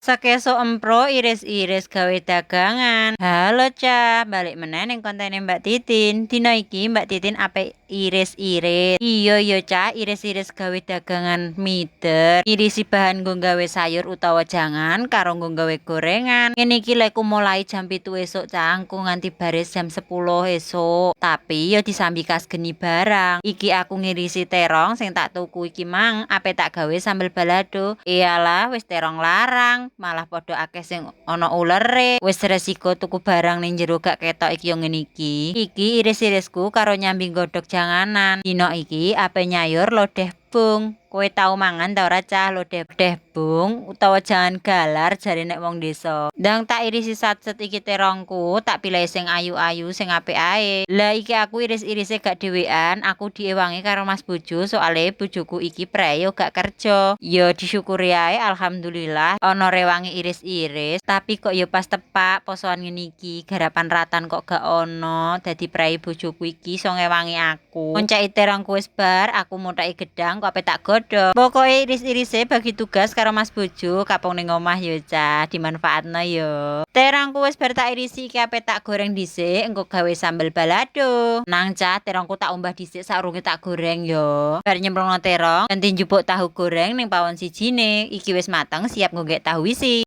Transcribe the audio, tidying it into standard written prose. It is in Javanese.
Sakesuk empro iris-iris gawe dagangan. Halo, Cah, balik meneh ning kontene Mbak Titin. Dina iki Mbak Titin ape iris-iris. Iya yo, Cah, iris-iris gawe dagangan mider. Irisi bahan nggo gawe sayur utawa jangan karo nggo gawe gorengan. Ngene iki lekku mulai jam 7 esuk, Cah, engko nganti baris jam 10 esuk. Tapi yo disambi kas geni barang. Iki aku ngirisi terong sing tak tuku iki mang ape tak gawe sambel balado. Iyalah, wis terong larang, malah padha akeh sing ana ulere. Wis resiko tuku barang ning jero gak ketok iki yo ngene iki. Iki iris-irisku karo nyambi godhog janganan. Dina iki ape nyayur lodeh bung. Kowe tau mangan ta ora, Cah, lodeh bung utawa jangan galar jare nek wong desa? Ndang tak irisi satset iki terongku, tak pilih sing ayu-ayu, sing apik ae. Lah, iki aku iris-irise gak dhewean, aku diewangi karo Mas Bojo, soale bojoku iki prei yo gak kerja. Yo disyukuri ae, alhamdulillah ana rewangi iris-iris, tapi kok yo pas tepak posoan ngene iki, garapan ratan kok gak ono, dadi prei bojoku iki iso ngewangi aku. Ngonceki terongku wis bar, aku mothaki gedang kok ape tak godhog. Pokoke iris-irise bagi tugas karo Mas Bojo, kapong ning omah yo, Cah, dimanfaatno yo. Terongku wis bar tak irisi, iki ape tak goreng dhisik, engko gawe sambel balado. Nang, Cah, terongku tak umbah dhisik saurunge tak goreng yo. Bar nyemplungno terong, ganti njupuk tahu goreng ning pawon sijine. Iki wis mateng, siap nggo tahu isi.